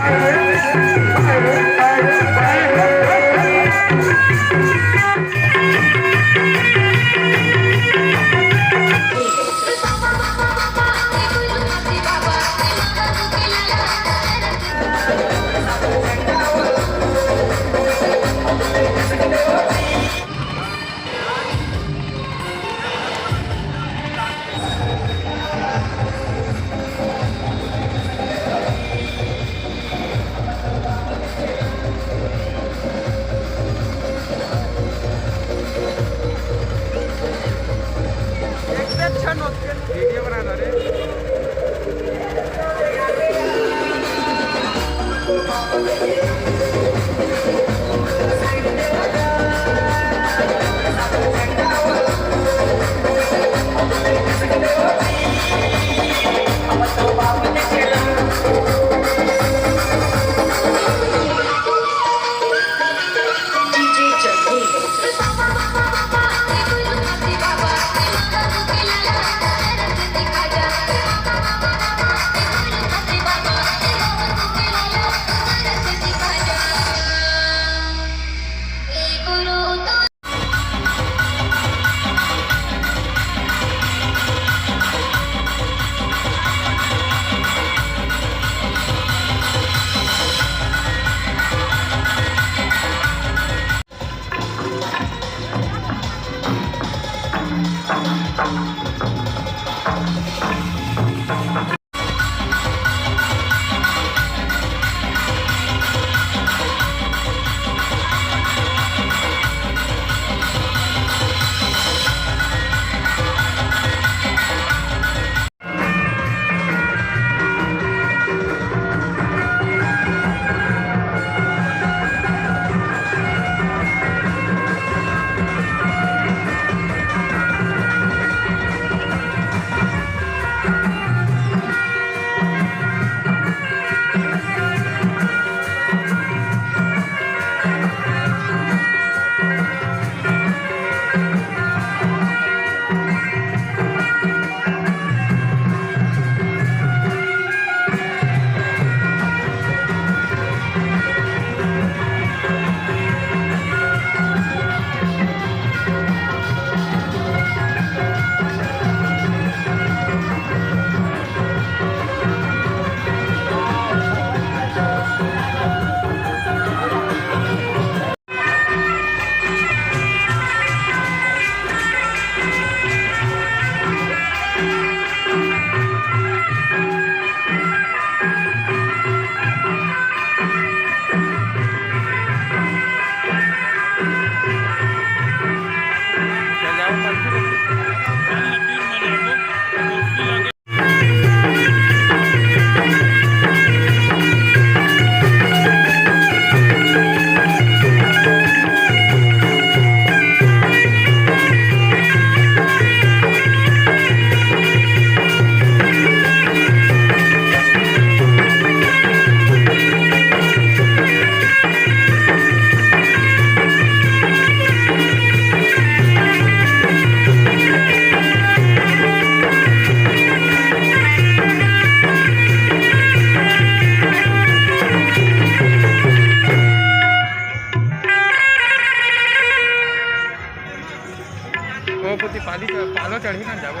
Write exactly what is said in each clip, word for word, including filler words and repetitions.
कोती पाली च-, पालो चढ़ी ना जाबो।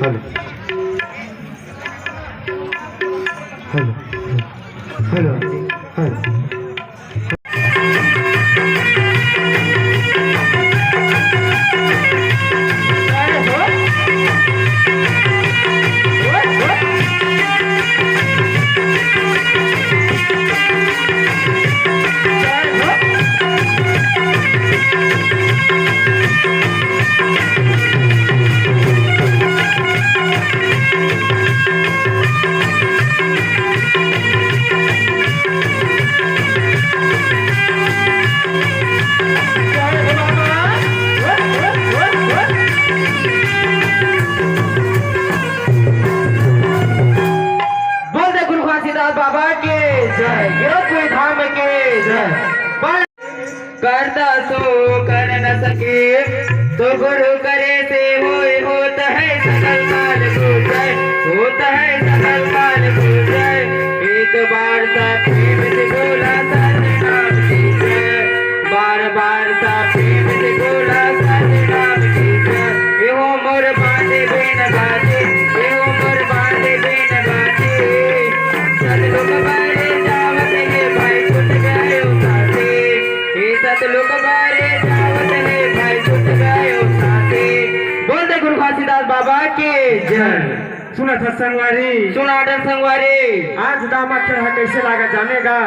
हेलो। हेलो। हेलो। हेलो। बोल दे गुरु घासीदास बाबा के जय, गिरौदपुरी धाम के जय। करता सो कर न सके, तो गुरु करे से होय होत है सकल काल को जय। है सकल काल पूजय। एक बार सब प्रेम से बोला सतनाम की जय। बार बार सब प्रेम से बोला सतनाम की जय। एहो मोर बाजे बेन बाजे, एहो मोर बाजे बेन बाजे। सतलोक बारे जावत हे भाई छूट गयो साथे। ए सतलोक बारे जावत हे भाई छूट गयो साथे। बोल दे गुरु घासीदास बाबा के जय। सुनत हस संगवारी। सुनात हस संगवारी। आज दामा के ह कइसे लागत जाने गा?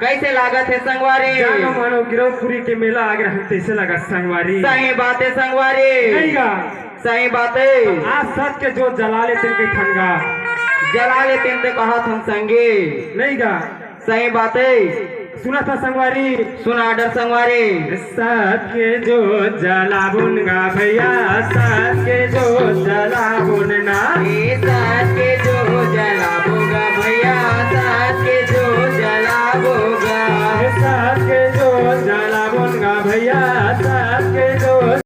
कइसे लागत हे संगवारी? जानो मानो गिरौदपुरी के मेला आगे रहन तइसे लागत संगवारी। सही बात हे संगवारी। नहीं गा? सही बात हे। आज सत के जोत जला लेतेन कहिथन गा। जला लेतेन ते कहत हन संगी। नहीं गा? सही बात हे। सुनत हस संगवारी। सुनात हस संगवारी। सत के जोत जलाबोन गा भैया, सत के जोत जलाबोन ना। ए सत के जोत जलाबो गा भैया, सत के जोत जलाबो गा। ए सत के जोत जलाबोन गा भैया, सत के जोत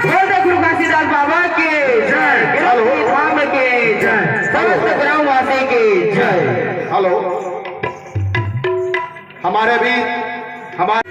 बोल दे गुरु घासीदास बाबा के जय। हेलो। धाम के जय। समस्त ग्रामवासी के जय। हेलो। हमारे भी हमारे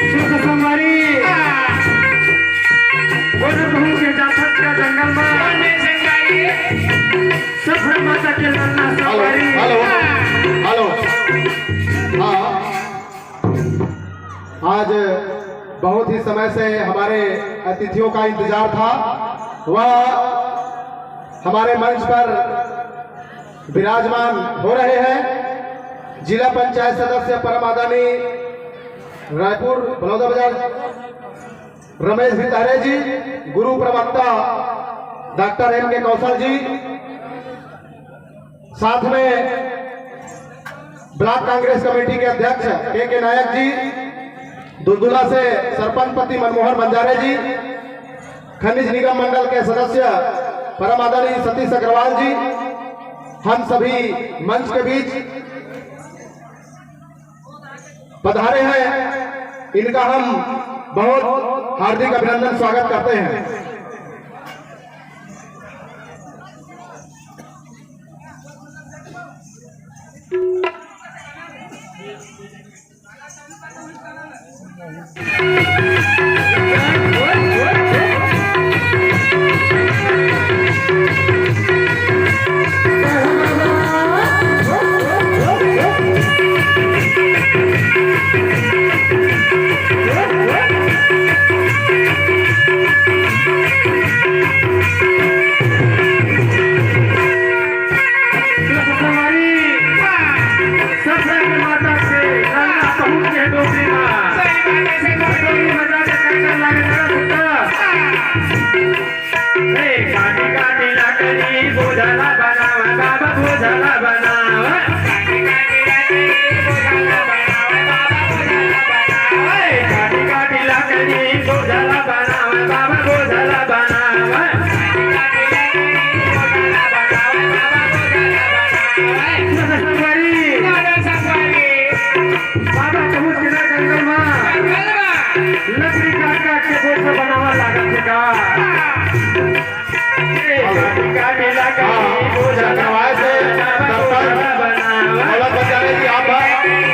सुख संगवारी, गोरखपुर के जाफत का जंगल में सफर माता के ललना हेलो, संगवारी। Hello, hello. हाँ, आज बहुत ही समय से हमारे अतिथियों का इंतजार था। वह हमारे मंच पर विराजमान हो रहे हैं जिला पंचायत सदस्य परम आदरणीय रायपुर बलौदाबाजार रमेश भितारे जी, गुरु प्रवक्ता डॉक्टर एम के कौशल जी, साथ में ब्लॉक कांग्रेस कमेटी के अध्यक्ष के के नायक जी, दुलदुला से सरपंच पति मनमोहन बंजारे जी, खनिज निगम मंडल के सदस्य परम आदरणीय सतीश अग्रवाल जी, हम सभी मंच के बीच पधारे हैं, इनका हम बहुत हार्दिक अभिनंदन, स्वागत करते हैं। सही बात है, सही बात है। डोकरी मजा के चक्कर लागे, जरा सुनता। हे काटी काटी लकड़ी बोझला बनावे, बाबा बोझला बनावे। काटी काटी लकड़ी बोझला बनावे, बाबा बोझला बनावे। हे काटी काटी लकड़ी बोझला बनावे, बाबा बोझला बनावे। काटी काटी लकड़ी बोझला बनावे, बाबा बोझला बनावे। संगवारी, बाबा पहुंच के ना जंगल में। जंगल में। लकड़ी काट काट के बोझ बनावा लागत हे का? हाँ, धन्यवाद से दर्पण दौलत बचाने की आप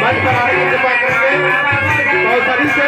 मंच पर आने की कृपा करेंगे। कौशली से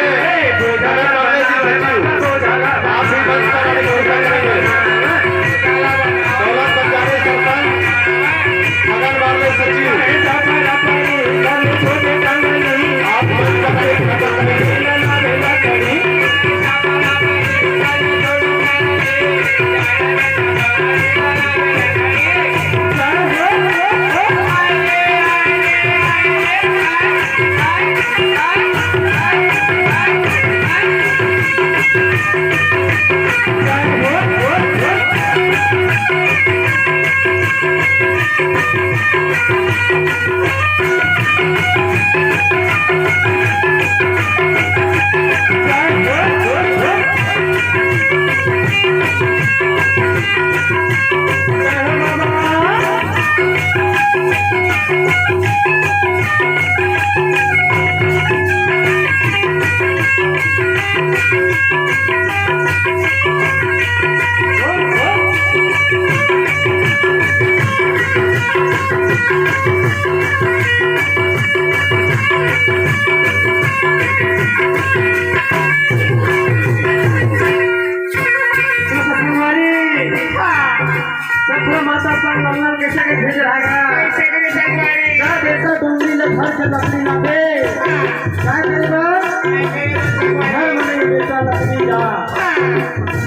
संगवारी, सखुआ माता अपन लल्ला ल कइसे के भेज रहा गा? कइसे के संगवारी? जा बेटा डोंगरी ले भर के लकड़ी लाबे। हाँ। का करबा? कइसे के संगवारी? घर में नहीं बेटा लकड़ी ला। हाँ।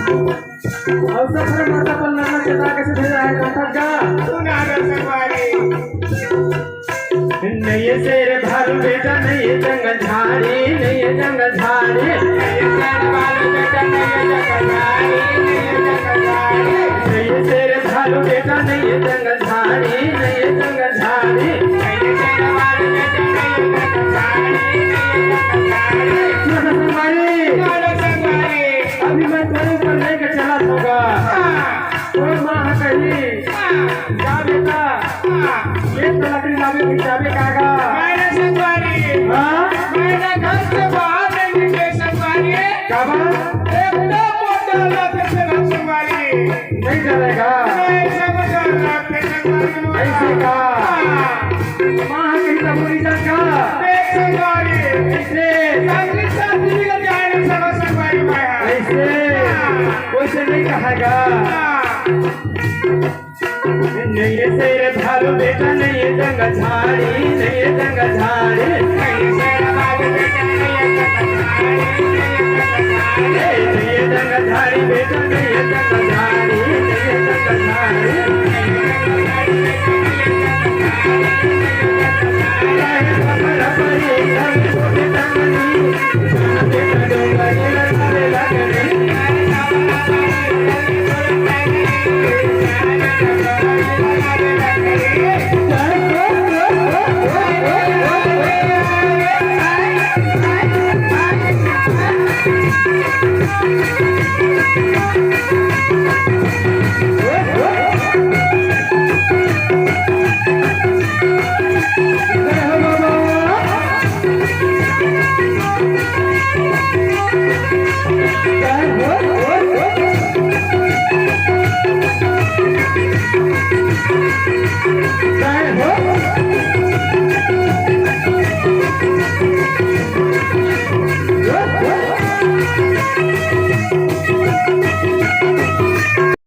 अउ सखुआ माता अपन लल्ला ल चेता कइसे भेज रहा हे, कथा का? सुना गा संगवारी। नइये शेर भालू बेटा, नइये जंगल झाड़ी, नइये जंगल झाड़ी। नइये शेर भालू बेटा, नइये जंगल झाड़ी, नइये जंगल झाड़ी। नइये शेर भालू बेटा, नइये जंगल झाड़ी, नइये जंगल झाड़ी। नइये शेर भालू बेटा, नइये जंगल झाड़ी, नइये जंगल झाड़ी। सुनो संगवारी, सुनो संगवारी। अभी मैं तोरे ऊपर लेके चलत हँव गा। हाँ। तोर माँ ह कही, हाँ। जा बेटा, हाँ। खेत में लकड़ी लाबे, फिर जाबे का गा? मैं ना संगवारी। हाँ? मैं ना घर से बाहर नहीं निकले संगवारी। काबर? एकदम मोटा लत से ना संगवारी। नहीं डरेगा? नहीं समझ रहा था संगवारी। ऐसे का? हाँ। माँ ह कही तब नहीं जात का? देख संगवारी। ऐसे? साथी साथी भी कर जाए ना समझ संगवारी मैं। ऐसे? हाँ। वैसे नहीं कहेगा। हाँ। नइये शेर भालू बेटा, नइये जंगल झाड़ी, नइये जंगल झाड़ी। नइये शेर भालू बेटा, नइये जंगल झाड़ी, नइये जंगल झाड़ी। नइये जंगल झाड़ी बेटा, नइये जंगल झाड़ी, नइये जंगल झाड़ी।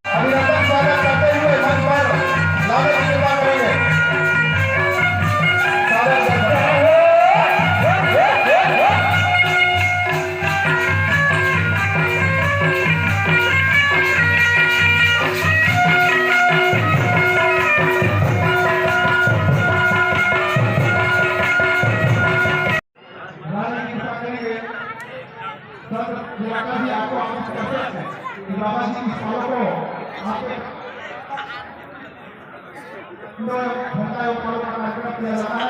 अभिनंदन स्वागत करते हुए मंच पर लाला की कृपा करेंगे। स्वागत करते हैं। राजा की कृपा करेंगे, सब इलाका भी आपको आमंत्रित करते हैं कि बाबा जी की फॉलो को आपके अंदर भरता है, फॉलो का कार्यक्रम किया जाता है।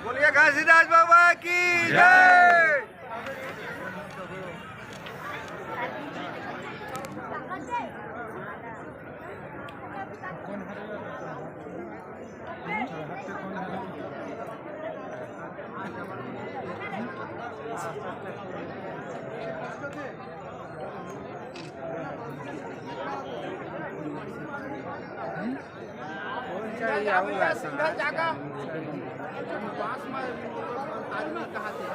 बोलिए घासीदास बाबा की जय। सिंगल जगह पास में आदमी कहाँ से?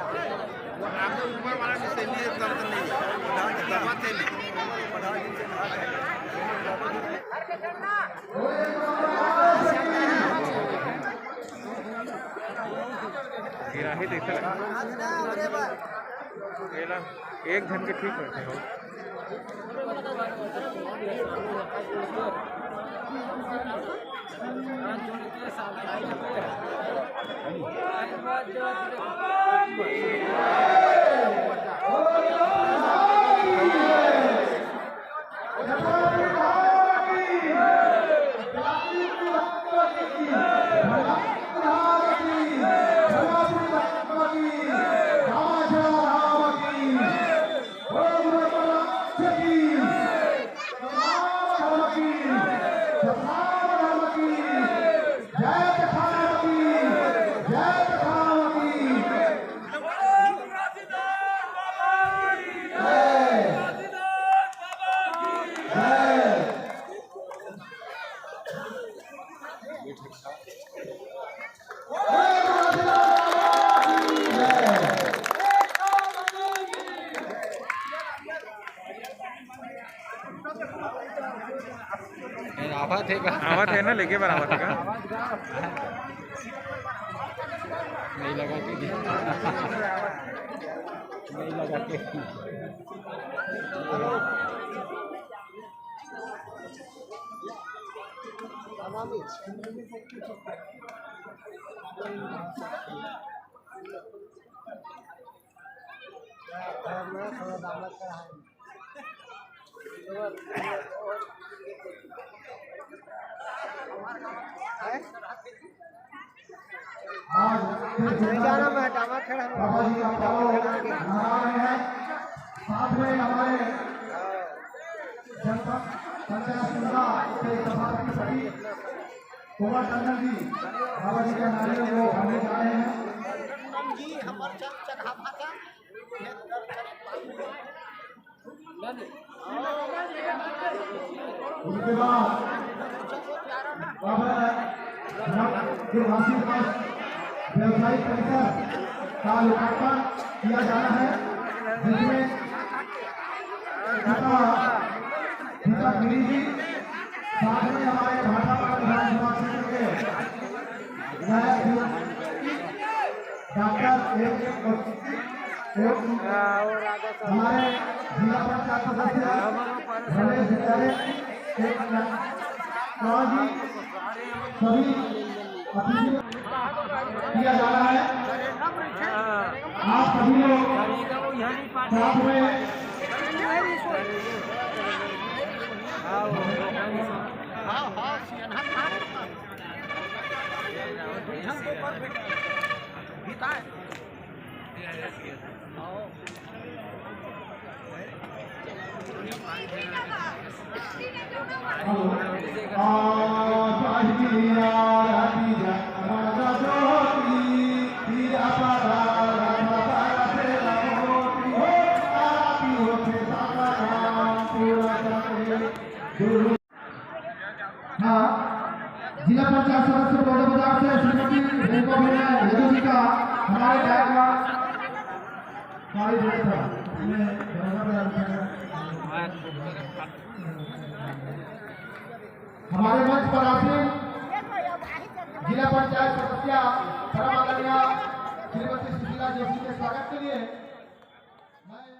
वो आपके ऊपर वाला में से लिए, तब तो नहीं। दबा थे नहीं। गिरा ही देखे लगा। एक झन के ठीक होथे हो। आवत हे का? आवत हे ना, लेके बर आवत हे का? नहीं लगा के, नहीं लगा के। आज फिर से बाबा जी का पावन नारा है। साथ में हमारे जनपद पंचायत सुंदरा के सभापति सचिव कुमार टंडन जी बाबा जी का नारियल वो खाने जा रहे हैं। उसके बाद अब जो आशीर्वाद व्यवसायिक परिसर का लोकार्पण किया जाना है, जिसमें पिता, पिता गिरी जी, साथ में हमारे भाटापारा विधानसभा क्षेत्र के विधायक डॉक्टर एम के कौशिक जी एवं हमारे जिला पंचायत सदस्य रमेश भंडारे, एक कौशिक जी, सभी अतिथि किया जा रहा है। आप सभी लोग साथ में हाँ, जिला पंचायत सदस्य बलौदाबाजार से श्रीमती रेणुका बेन यादव जी का हमारे गायक का हमारे दोस्त का, हमें बलौदाबाजार का। हमारे मंच पर आसीन जिला पंचायत सदस्य परम आदरणीय श्रीमती सुशीला जोशी के स्वागत के लिए मैं